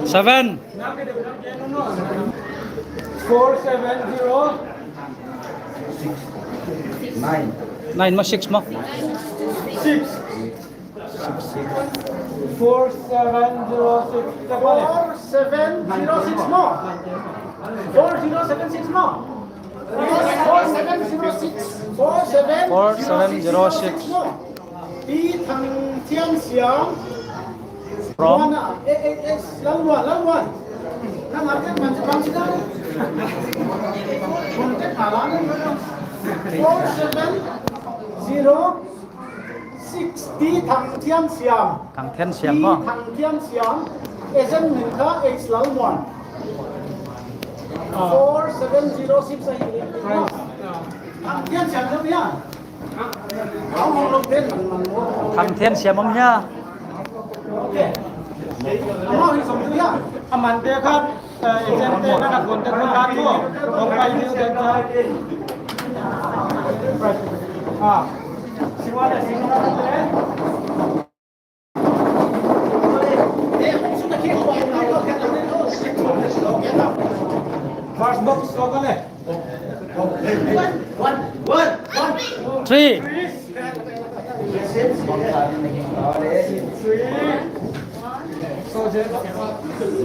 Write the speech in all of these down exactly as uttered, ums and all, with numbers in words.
Seven. Four seven zero. Nine. Nine mo, six mo? Six. Four seven zero six. Four seven zero six mo? Four zero seven six mo? Four seven zero six. Four seven zero six mo? Pi Thang Thian Siam. From? One, ah, eh, eh, eh, Lalmuan, Lalmuan. Nang market man se bang sina. Contact na la na. Four seven zero six, Pi Thang Thian Siam. Thang Thian Siam mo? Pi Thang Thian Siam. Agent min kha H Lalmuan. Ah. Four seven zero six ahi. Thang Thian Siam jong ya. Thang Thian Siam um hia? Aman te khat, eh, agent te na contact ko la tu. Ko pai diu den cha. Ah. First box ko le. Three.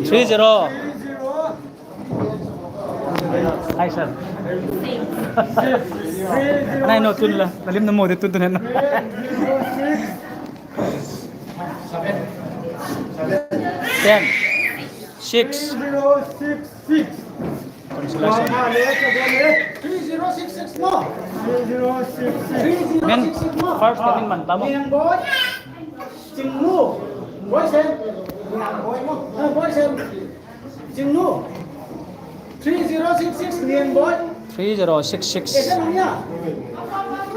Three zero. Hi, sir. Nai no tun la, nalim na mo de tun tun na. Ten. Six. Three zero six six. Consolation. Three zero six six mo? Three zero six six. Three zero six six mo? First, ah, min man tamo. Niang Boy. Chingnu. Boy Sen. Niang Boy mo? Ah, Boy Sen. Chingnu. Three zero six six, Niang Boy. Three zero six six. Ese nang ya?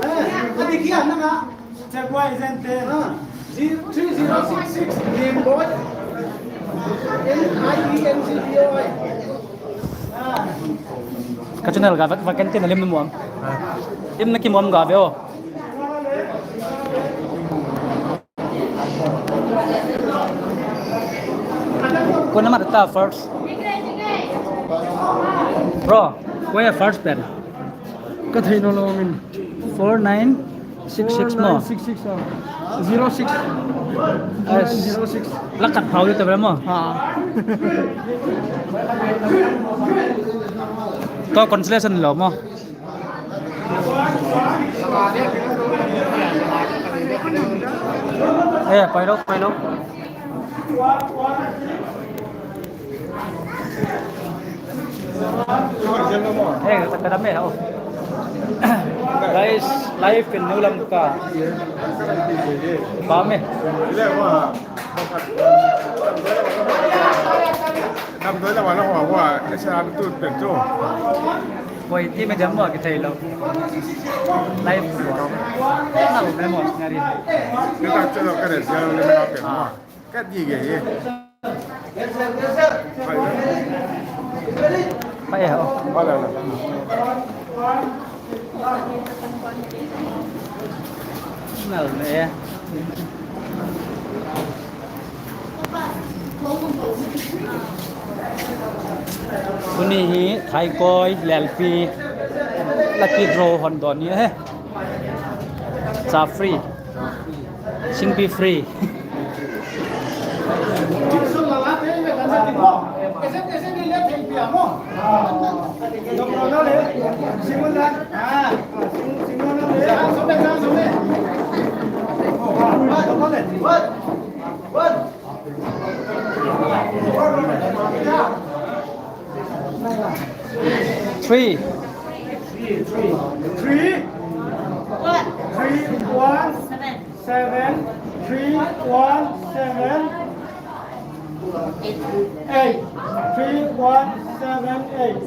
Eh, adi kia nang a? Check why isn't there? Ah, three zero six six, Niang Boy. N I E N G B O Y. Ah. Ka channel ga va, va kan tin lim mo am. Lim na ki mo am ga ve o. Ko na mata first. Bro, ko ya first pen. Ka thei no lo min. Four nine six six mo. Four nine six six, ah. Zero six. Yes. Zero six. Lakat phau yo te mo. Ha. To consolation lo mo. Eh, pai lo, pai lo. Eh, tak ada meh, oh. Guys, live kin nulam ka. Ba meh. Nam doi la wala wa wa, esa tu tu tu. Koi ti me jam wa ki thei lo. Live wa. Na lo me mo ngari. Ni ta che lo ka re sia lo le me na pe. Ah. Ka di ge ye. Pai ho. Wala la. Nal me. Tuni hi Thaikoi, Lelpi, lucky draw hon don ni he. Cha free. Singpi free. Three. Three. Three, one, seven. Three, one, seven. Eight. Three, one, seven, eight.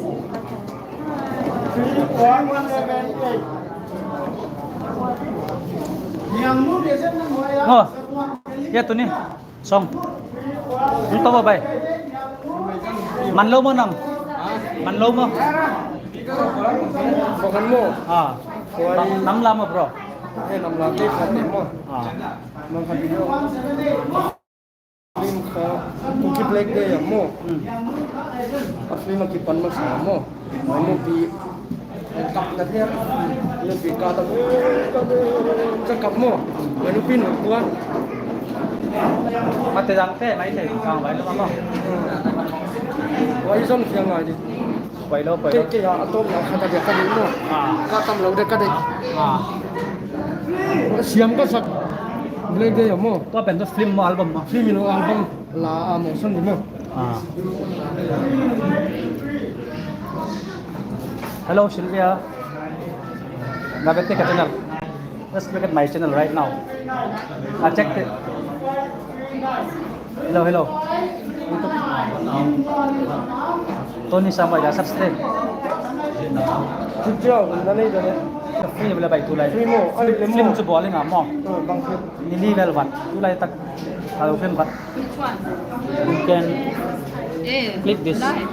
Three, one, seven, eight. Oh, ya tu ni. Song. Hung to ba bai. Man lo mo nang. Man lo mo. Mo kan mo. Ah. Nam lam a bro. He nam lam te khat te mo. Ah. Nam khat te mo. Film kha Kuki Black Day a mo. Hmm. A film a kipan masa mo. Mo pi. Kap na the. Mo pi ka ta. Ka kap mo. Mo pi no kuan. Mate dang te mai te kang vai lo mo. Wai zon kiang ngai di. Pai lo, pai lo. Ke, ke ya, atom la kha ta dia ka dei mo. Ah. Ka tam lo de ka dei. Ah. Siam ka sak. Black Day mo. Tua pen to film mo, album mo. Film lo, album la, a mo son di mo. Ah. Hello, Sylvia. Gabete ka channel. Just look at my channel right now. Ah, check it. Hello, hello. Tony Sambai da subscribe. Video na nei da ne. Free bela bai tulai. Free mo, ali le mo. Film chu bol inga mo. Oh, bang film. Nili vel vat. Tulai tak. Hello film vat. Which one? You can Eh, click this. Live.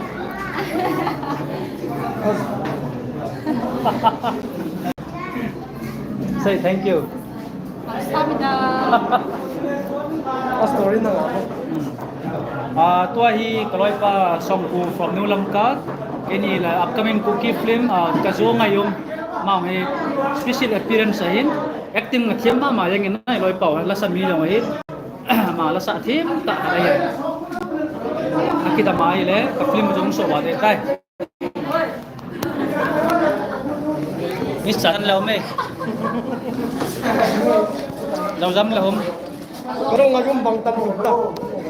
Say thank you. Kamsahamnida. A story na nga. Hmm. Ah, tua hi ka loipa Songpu from New Lamka. Keini la upcoming Kuki film, ah, ka jo ngai um. Amau hi special appearance ahin. Acting a thiam mama jeng in a loipa u, lasa mi jong ahi. Ama lasa thiam tah ahi. Akidam a ahile, ka film jong so va de tai. Ni san lo me. Lo jam lo hum. Karo nga yung bang tam mo ta.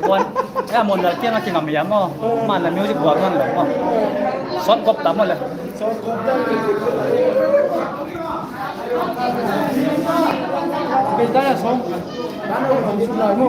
Kuan, eh, mo na kya nga tingam ya mo. Ma na music buat ngan lo mo. Sot kop ta mo le. Sot kop ta. Benda ya song. Ano ang sunod mo?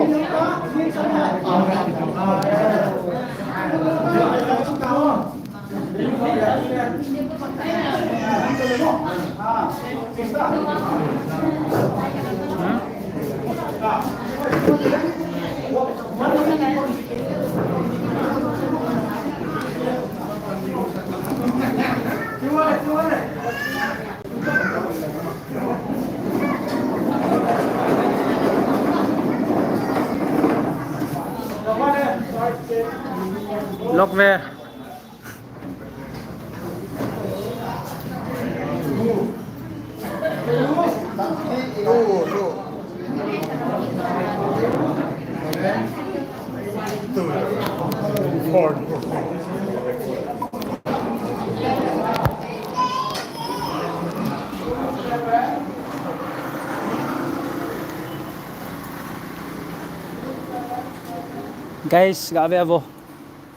Lok ve. Guys, ga ve vo.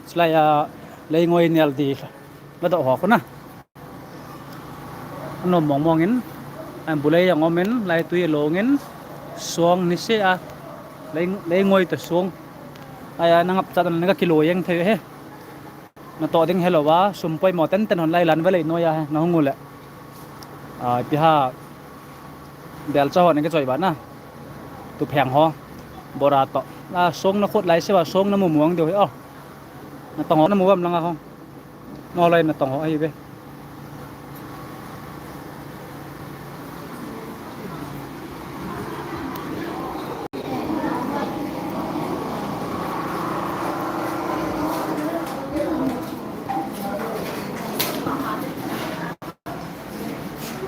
Chulai a leingoi nel di. Ladoh ho khu na. Anom mong mong in, a bulai jong um in, laitui along in, song ni se a, lei, leingoi toh song. Ahi a, na ngap chat na ka kilo jeng thei he. Na toh ding helou a, sum poimo tenten hon lai lan velei noi a he, na hung u le. A, ipi ham, belcha ho na kichoi ba na. Tupheng ho, bora toh. A, song na khut lai se ba, song na mu muang diu he o. Na tong ho na mu bam lang a ho. Nolai na tong ho ahi ve.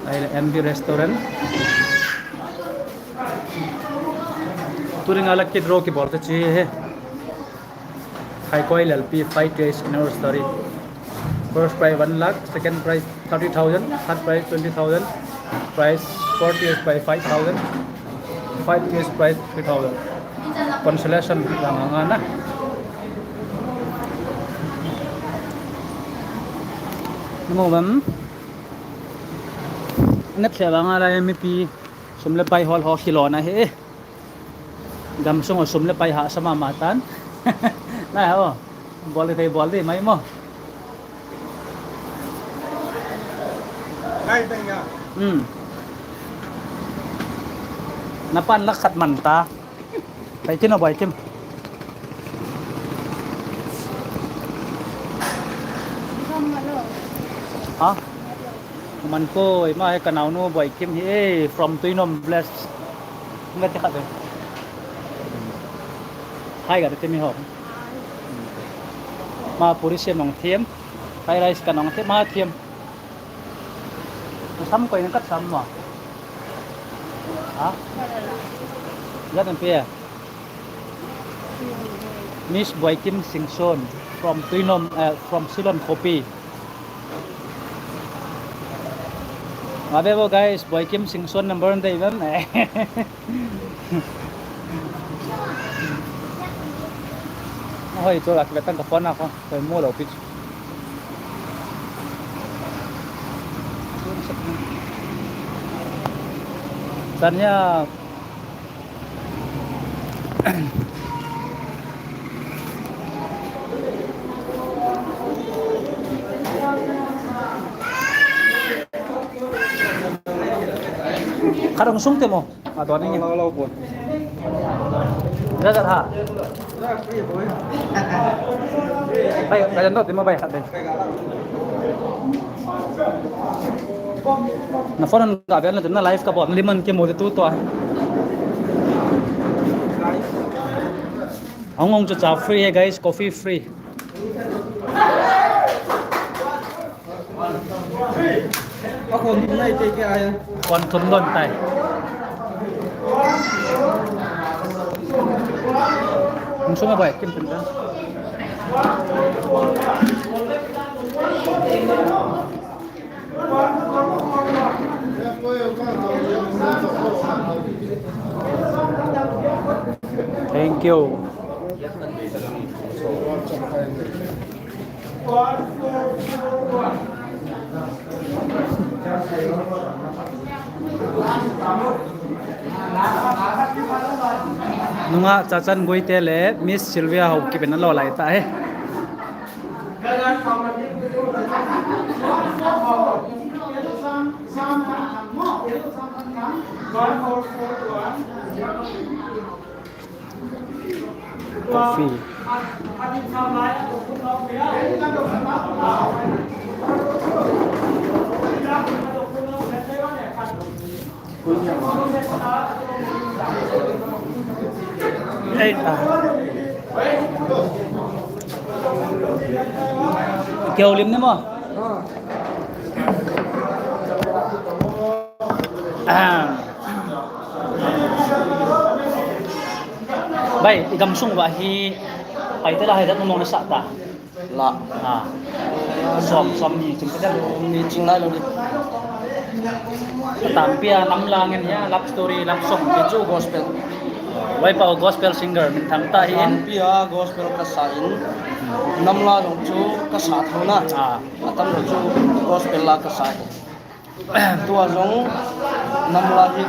Ahile M B Restaurant. Tuni a lucky draw kibol ta chu hi he. Khaikoi Lalpi five days anniversary. First prize one lakh, second prize thirty thousand, third prize twenty thousand, prize fourth place prize five thousand, fifth place prize three thousand. Consolation lang anga na. Namo bam. Net se banga la M P sum le pai hol ho kilona he. Gamsung a sum le pai hahsa mama tan. Nai ho. Bol thei bol di mai mo. Nai teng ya. Hmm. Na pan lakh khat man ta. Pai kin o bai kin. Ha? Mankoi, ama hi kanaonu Boikim hi, eh, from Tuinom Village. Nga te khat ve. Hi, ga te mi ho. Ama puri siam nong thiam. Fried rice ka nong thiam, ama thiam. Sam koi nang kat sam mo. Ha? Jat nang pia. Miss Boikim Singson from Tuinom, eh, from Silon Khopi. Nga ve vo guys, Boikim Singson number one dei vem. Hoi, cho lak le tang ka phone na ko. Hoi, mo lo pitch. Sanya. Khat hung sung te mo. A, to ning. Lo, lo, pon. Jagat ha. Bai, ka jan dot, ma bai khat bai. Na phone ga vel na, na live ka bol, liman ke mo tu to. Hung hung chu cha free hai guys, coffee free. Kon thum don tai. Hung sung a bai, kim pin ta. Thank you. Nungah Chachan Guite le Miss Sylvia Haokip in alo lai ta he. Coffee. Ei, ah. Keu lim ne mo? Ah. Bai, i gamsung uva hi, Paite la hi jat mong na sah ta. La. Ah. Som, som ni ching ka jat. Ni ching lai lou ni. Tampi a nam la ngen hia, love story, love song. Ti chu gospel. Loipa gospel singer min thang ta hi. Tampi a gospel ka sa in. Nam la jong chu ka sa tho na. Ah. Atam jong chu gospel la ka sa in. Tua jong nam la hi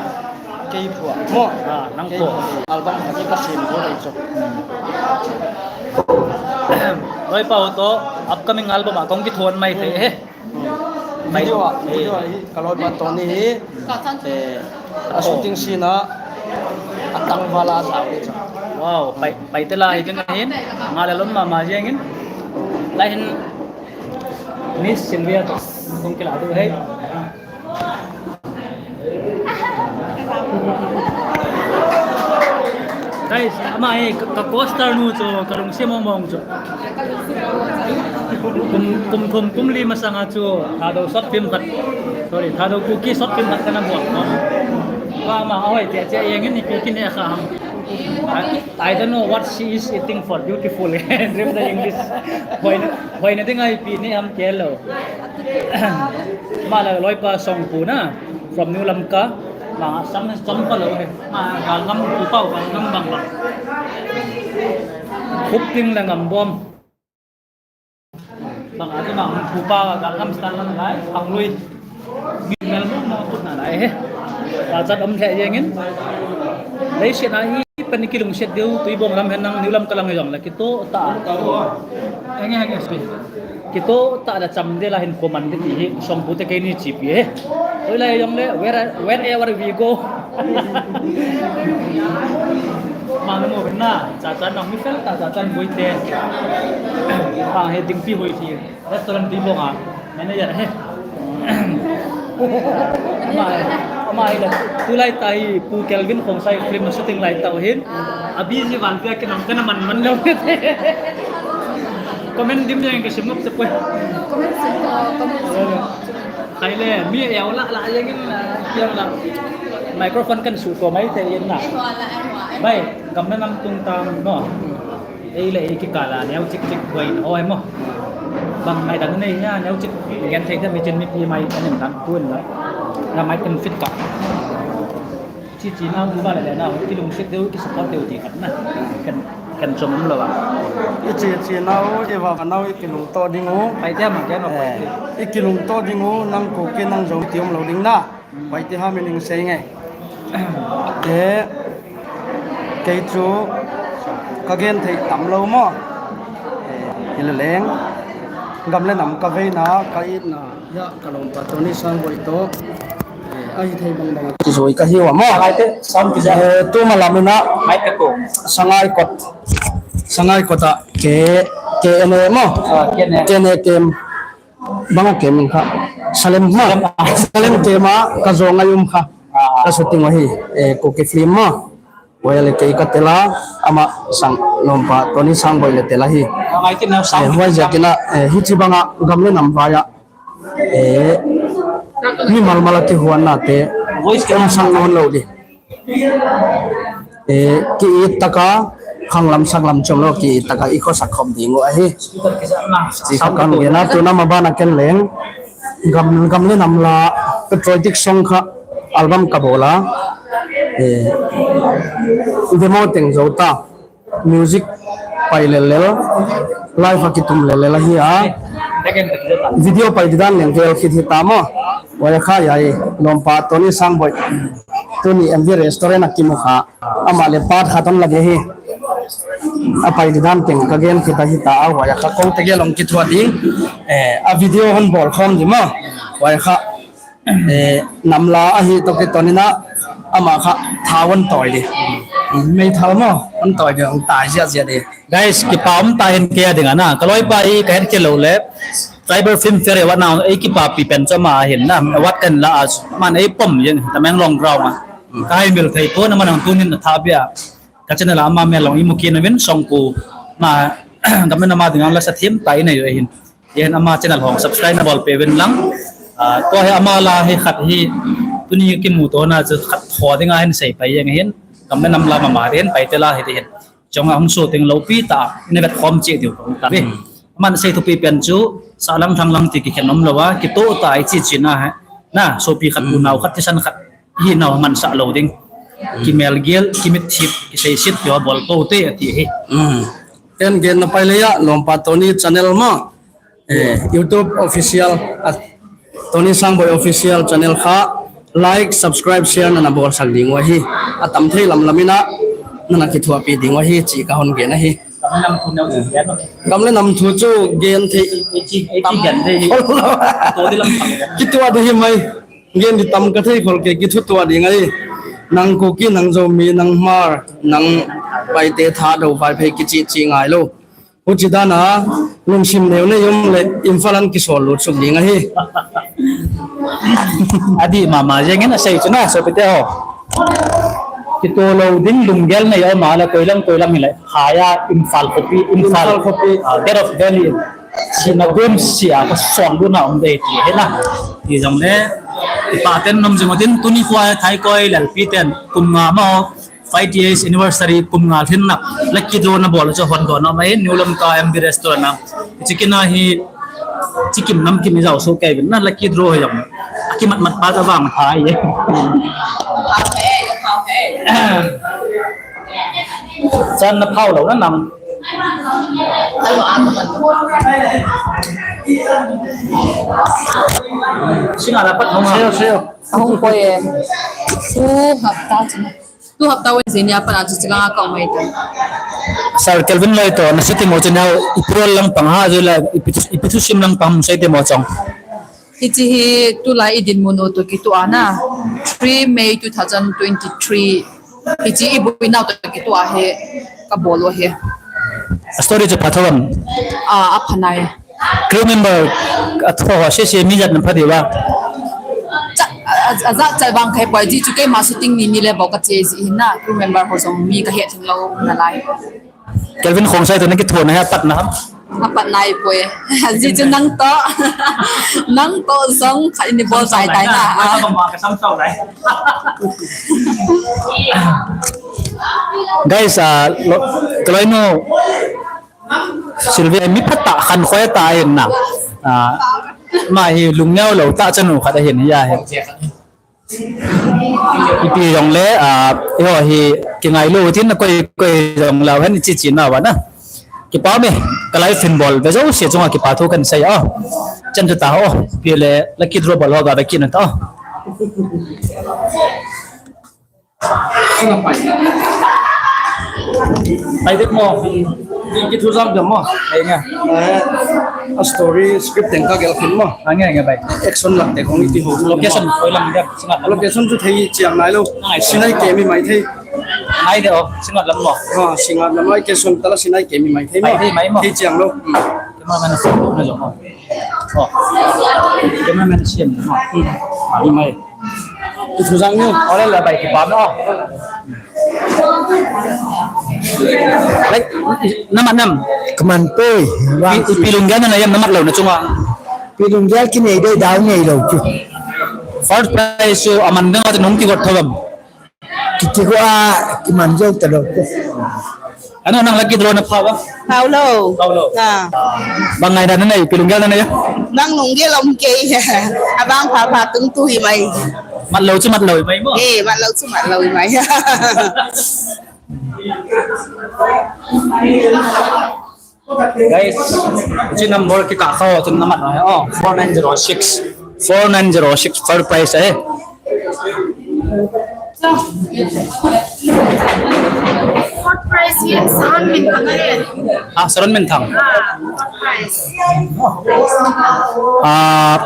kei pua mo. Ah, nang kei pua. Album khat hi ka sem go dai chu. Loipa to upcoming album a kong kithon mai thei he. Video a, video a hi ka loipa Tony hi. Eh, a shooting scene a, a tangval a jao ni chu. Wow, Pai, Paite la hi ding ahin. Nga le lom mama jeng in. Lai hin Miss Sylvia to kong kila tu he. Guys, ama hi ka, ka co-star nu chu, ka lungset mong mong chu. Kum, kum thum, kum li masanga chu, Thadou short film khat. Sorry, Thadou Kuki short film khat kana bol. Ama, ama, ahoi, tia, tia, yang ni Kuki ne kha ham. I, I don't know what she is eating for beautiful. Dream the English. Hoi na, hoi na ding ai pi ni ham kelo. Ma la loipa Songpu na, from New Lamka. Ma sam sam pa lo he. Ma gal ngam pu pau gal ngam bang bang. Khup ting la ngam bom. Bang ati bang pu pa gal ngam stan lang lai, ang lui. Min mel mo mo put na lai he. Ta chat om the yengin. Leiset a hi pan kilungset diu, Tuibong lam hen nang New Lamka lang jong la kito ta. Henge henge sui. Kito ta da cham de la hin koman de ti hi Songpu te keini chipi he. Oi lai jong le where, wherever we go. Manu mo na, Chachan nang mi fel ta, Chachan boi te. Pa he ding pi boi ti. Restaurant Tuibong a manager he. Ama, ama hi la, tulai tah hi Pu Kelvin Khongsai film a shooting lai tah hin. Abi ji van pia ken am kana man man lou. Comment dim jeng ka sim nok se poi. Comment sim ko, comment sim ko. Khai le, mi ya la la jeng in, ah, piang la. Microphone kan su ko mai te yin na. Bai, gam le nam tung tang no. Ei le ei kikal a neo chik chik koi na oi mo. Bang mai dang nei nia, neo chik gen thei thei mi chen mipi mai anem dang tun la. La mai kan fit ka. Chi chi nau ba le le nau, kilungset deu, kisupport deu ti khat na. Kan, kan chom lou ba. I chi chi nau, i va nau, i kilungto ding u. Pai te ma, ke no, pai te. Eh, i kilungto ding u, nang Kuki nang Zo ti um lou ding na. Pai te ha mi ning sei nge. Ke, kei chu ka gen thei tam lou mo. Eh, i le leng. Gam le nam ka veina, ka itna. Ya, ka lompa Tony Sangboi to. Eh, ahi thei bang bang. Ki zoi ka hi wa mo. Sangai te, sam ki za. Eh, tu ma lam na. Mai te ko. Sangaikot. Sangaikot a. Ke, ke ne mo. Ah, ke ne. Ke ne kem. Bang a kem kha. Salem mo. Salem. Salem kem a, ka zo ngai um kha. Ah. Ka shooting wa hi. Eh, Kuki film mo. Wai le kei ka tela, ama sang lompa, Tony Sangboi le tela hi. Ngai kin na sang. Eh, wai ja kina, eh, hichi banga gam le nam vaya. Eh, mi mal mal a kihuan na te. Voice kina sang non lou di. Eh, ki it taka, khang lam sang lam chom lou ki it taka, i khosak khom ding u ahi. Speaker kisa na. Chi kha kan ge na tu na ma bana ken leng. Gam, gam le nam la patriotic song kha album ka bol a. Eh, demo teng zo ta. Music pai lel lel. Live a kitum lel lel ahi a. Video pai di dan leng vel khit hi ta mo. Wai kha ya i lompa Tony Sangboi. Tuni M V restaurant a kimu kha. Ama le part khat on lage hi. A pai di dan teng ka gen khit ahi ta a, wai kha kong te ge long kithua ding. Eh, a video hon bol khom di mo. Wai kha, eh, nam la ahi to ki Tony na ama kha tha on toi di. Mei thal mo, on toi di, on tai zia zia di. Guys, kipa um ta hin kei a ding a na. Ka loipa i ka het kei lou le. Tribal Film Fair award na, ei kipapi pen chu ama hin na. Award kan la a, man ei pom yin, Tamenglong ground a. Ka hai mil thei pon, aman ang tunin na tha bia. Ka channel a ama mel long i mu kit na vin song ku. Ma, gam le nam a ding a la sa thim ta i nei u hin. Yen ama channel hong subscribe na bol pe vin lang. Ah, tua hi ama la hi khat hi. Tuni kimu to na chu khat tho ding a hin sei pai jeng hin. Gam le nam la mama hin pai te la hi te hin. Chong a hung so teng lou pi ta, i na vet khom che diu kong ta ve. Hmm. Aman sei thupi pen chu, sa lang thang lang ti kikhen om lou a, kito ta i chi chi na he. Na, sopi khat, hmm, unau khat, thisan khat, hi nau man sa lou ding. Hmm. Kimel gel, kimit thip, kisei sit, yo bol po te ati hi. Hmm. Ken gen na pai le ya, lompa Tony channel ma. Eh, YouTube official, ah, Tony Sangboi official channel kha, like, subscribe, share nana bol sak ding u ahi. Atam thei lam lam ina, nana kithuapi ding u ahi, chi ka hon gen ahi. Gam le nam thu chu gen thei. Gam le nam thu chu gen thei. Ei chi, ei chi gen thei. Kitua di hi mai. Gen di tam ka thei khol ke kithutua ding ahi. Nang Kuki, nang Zomi, nang Hmar, nang Paite Thadou Vaiphei kichi chi ngai lou. Huchi dan a, lungsim neo nei um le, Imphal an kisol lut suk ding ahi. Adi mama jeng in asei chu na, sopite ho. Kito lou ding lunggel nei um a le, koilam, koilam hi le, khaya Imphal khopi, Imphal, Imphal khopi, ah, Gate of Delhi. Sina gum sia ka son lu na um dei ti hi na. Ti jong le, ti pa ten nom jing u tin, tuni khua thai koi lalpi ten, kum nga mo, five years anniversary kum nga lhin na, lucky draw na bol chu hon do na mai, New Lamka M B Restaurant na. Chi kina hi, chi kim nam kim i jao so kai vin na, lucky draw hi jong. A kimat mat pa ta vang pha ye. Chan na phau lou na nang. Singa la pat hung ha. Seo, seo. Hung ko ye. Tu hapta chu. Tu hapta wen zin ya pat a chu chila ka mai ta. Sir Kelvin loi to na siti mo chu na i pro lang pang ha ju la i pitu, i pitu sim lang pang sei te mo chong. Hichi hi tulai i dinmun u to kitu a na. Three May two thousand twenty-three. Hichi i buinau to kitu a hi ka bol u hi. A story chu pha tho am? Ah, a pha nai. Crew member a tho ho se se mi jat na pha di ba? A, a, ajat chat vang kahe poi, ajeh chu keima shooting ni ni le bou kache jeh hin na, crew member ho jong mi kahet lou nalai. Kelvin Khongsai toh nakithoh na hi apat na ham? Apat nai poi. Ajeh chu nang toh, nang toh jong khat in ibol tai tai na. Kasam chau lai. Guys, ah, lo, kaloinu Sylvia mi phatah, khankhoi tah ahin na. Ah, ama hi lungneo lou tah chanu khat ahin, hia hi. Ipi jongle, ah, eiho hi kingailou tin, koi, koi jongleu hen ichi chi nauva na. Kipa ume, ka live hin bol ve jouse chunga kipa thu kahin sei a. Chan chu ta ho, ipi le lucky draw bol ho ga ve kit un ta. Pai dek mo. Ki, kithu jam jam mo. Ai nga. Eh, a story script teng kagel khin mo. Ange, ange, bai. Action lak te kong iti ho. Location, koi lam dia, Singngat lam. Location chu thei chiang nailou. Ngai. Sinai kemi mai thei. Ai de o, Singngat lam mo. Ha, Singngat lam ai ke sung tala Sinai kemi mai thei mo. Mai thei, mai mo. Thei chiang lou. Hmm. Cameraman a sem na jong mo. Oh. Cameraman a sem na mo. Hmm. Mai, mai. Kithu jam ni. Ole la bai kipa mo. Like, namat nam. Kaman poi. Pi, pi lunggel na na yam namat lou na chunga. Pi lunggel kinei dei dau nei lou chu. First prize chu aman dang ati nung ti got thawam. Kiti ko a kiman jou ta lou chu. Ano nang lucky draw na pha ba? Pha lou. Pha lou. Ha. Bang ngai dan na nei, pi lunggel na nei. Bang lunggel um kei. Abang pha pha tung tu hi mai. Mat lou chu mat lou hi mai mo. Eh, mat lou chu mat lou hi mai. Guys, hiche number kikah kha ho chun namat nai. Oh, four nine zero six. Four nine zero six, first prize ahi. Fourth prize hi Saron Minthang ahi. Ah, Saron Minthang. Ah, fourth prize. Ah,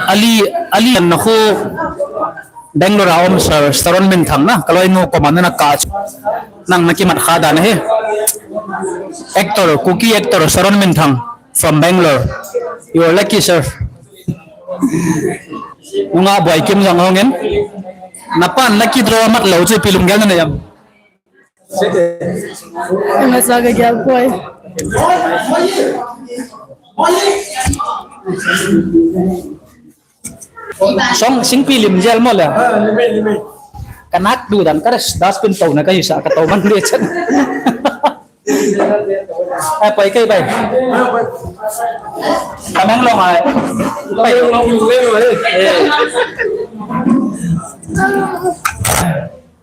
ali, ali na khu Bangalore a um Sir Saron Minthang na, kaloinu koma na kah chu. Nang nakimat kha dan ahi. Actor, Kuki actor Saron Minthang from Bangalore. You are lucky, sir. Nunga Boikim jong ahung in. Napan lucky draw mat lou chu pi lunggel na nei am? Nga sa ka gel poi. Song singpi lim jel mo le. Ah, lim e, lim e. Ka nak du dan ka res dustbin to na ka hisa ka to man le chen. Ai, pai kai pai. Tamenglong ai. Pai. Tamenglong, lim e. Eh.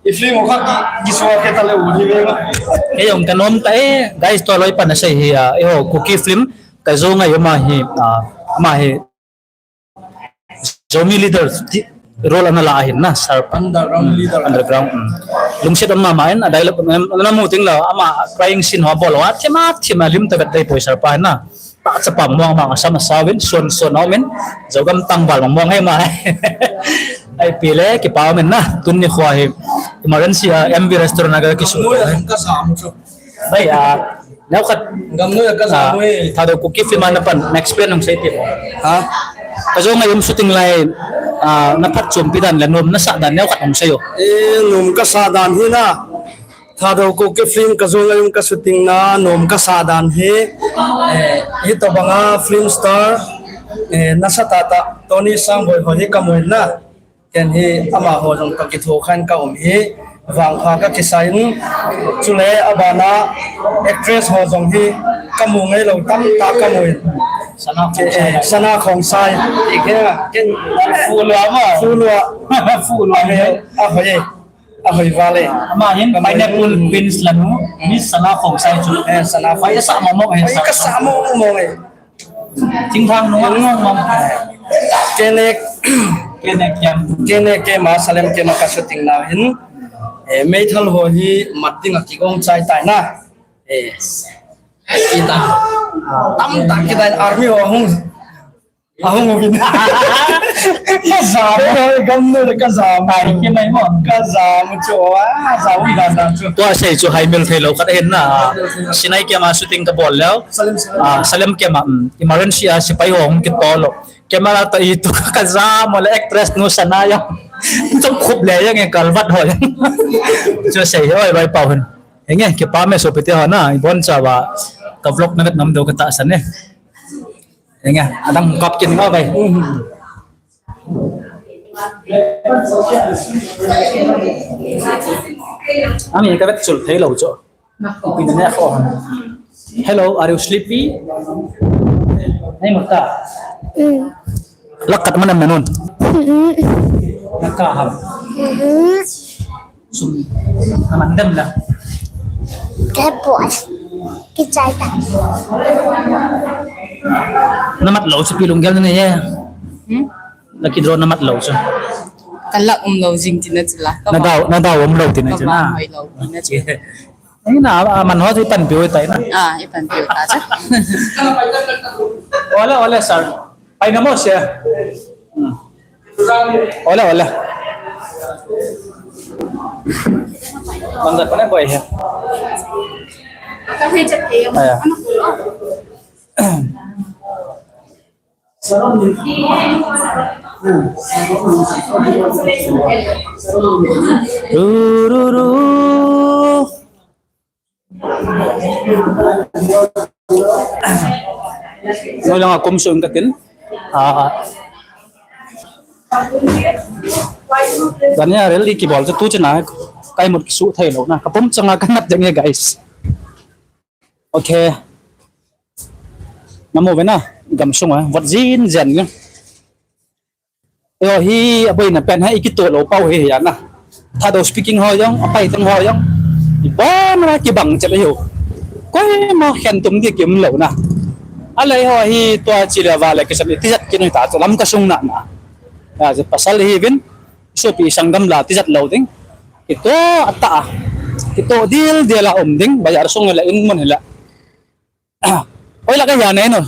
I film kha ki, ki suwa ke ta le u ni ve ma. Kei jong ka nom ta e, guys, to loi pan asei hi a, eiho Kuki film, Ka Jou Ngai Um a hi, a, ama hi Zomi leader ti role ana la ahin na, Sir. Underground leader. Underground. Mm. Lungset um mama in, a dialogue, em, ana mu ting la, ama crying scene ho bol ho, a thim a, thim a lim ta vet dei poi Sir pa na. Pa chapa mong mong asam asao in, suan suan om in, Zogam tangval mong mong he ma. Ai pi le, kipa um in na, tun ni khua hi, emergency a, M V restaurant a ka kishoot. Noi a ka sam chu. Bai a, neo khat. Gam noi a ka sam e. Thadou Kuki film a na pan, na experience hung sei ti mo. Ha? Ka Jou Ngai Um shooting lai, a, na phatchompi dan le nom na sa dan neo khat hung sei o. E, nom ka sa dan hi na. Thadou Kuki film Ka Jou Ngai Um ka shooting na nom ka sa dan hi, eh, hitobanga film star, eh, nasa tah tah Tony Sangboi ho hi ka mu in na. Ken hi amaho jong ka kitho khan ka um hi, vangpha ka kisa in, chule abana actress ho jong hi ka mu ngei lou tamtah ka mu in. Sana Khongsai. Eh, Sana Khongsai. Ken, ken. Fu Lua ma. Fu Lua. Fu Lua. Ahoi, ahoi. Ahoi vale. Ama hin Pineapple Queens lanu, Miss Sana Khongsai chu. Eh, Sana Khongsai. Pai sa mo mo, eh, pai ka sa mo mo, eh. Thingthang nung a nung mo. Kene, Kene kiam. Kene kema Salem kema ka shooting na hin. Eh, meithal ho hi mat ding a kigong chai tai na. Eh. Kita. Tamtah kita army ho hung. Ahung uvin. Ka jam, oi, gamnu le ka jam. Ai, ki mai mo. Ka jam chu, ah, jam, jam, jam chu. Tua sei chu hai mil thei lou khat ahin na. Sinai kiama shooting ka bol leu. Salem, Salem. Ah, Salem kiama, um, emergency a sipai ho hung kitol lou. Camera to itu ka jam le actress nu Sana jong. Chom khup le jong e kalvat ho jong. Chu sei oi bai pau hin. Enge, kipa me sopite ho na, ibon chauva ka vlog na vet nom diu ka tahsan e. Enge, adang kap kin nga bai. Ami ka vet chul thei lou chu. Hello, are you sleepy? Hey, mata. Lakat mana menun. Naka ham. Sum. Aman dem la. Kepos. Kichai ta. Namat lou chu pi lunggel na ye. Hmm? Lucky draw namat lou chu. Kalak um lou jing tina chula. Nadau, nadau um lou tina chula. Hoi lou tina chula. Ina, ah, man ho chu ipan piu tai na. Ah, ipan piu ta cha. Ole, ole, sir. Pai na mo, sir. Hmm. Ole, ole. Mangat pa na boy he. Aya. Ru, ru, ru. Noi langa kum suh in katin. Ah. Dania rel i kibol chu tu chena kai mut kisu thei lou na. Ka pum changa ka nat ding e, guys. Okay. Namu ve na, gamsung a, vot jin jen nge. Eiho hi, aboina pen hi, i kitoh lou pau hi, hi a na. Thadou speaking ho jong, apai teng ho jong. Ibon a kibang chet ahiu. Koima khen tum di kium lou na. Alei ho hi, tua chi le va le kisan i tijat kin hi ta, chu lam ka sung na na. Ya, je pasal hi vin, sopi sanggam la tijat lou ding. Kitoh ata, kitoh dil dil a um ding, bazar sung hi la, in mun hi la. Oi la ka ya nei no.